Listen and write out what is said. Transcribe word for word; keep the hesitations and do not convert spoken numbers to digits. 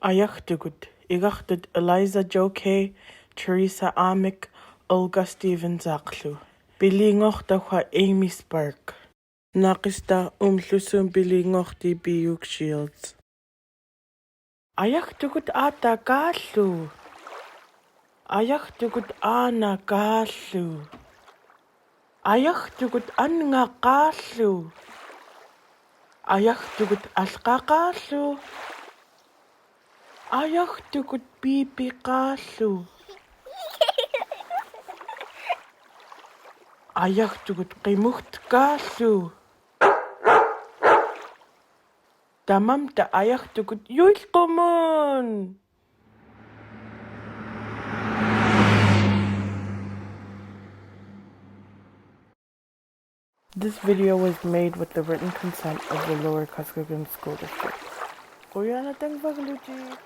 Ayaktukut, Igaktut Eliza Joe Kay, Teresa Amick, Olga Stevens Aklu. Biliñok Takwa Amy Spark. Nakista Umlusun Biliñok T B Uk Shields. Ayaktukut Ata Kalu. Ayaktukut Ana Kalu. Ayaktukut Anga Kalu. Ayaktukut Alka Kalu. Ayaktukut Pipi Kalu. Ayaktukut Kimut Kalu. Tamamta ayaktukut Yuil Kumun. This video was made with the written consent of the Lower Kuskokwim School District. Koyana tang bagluti.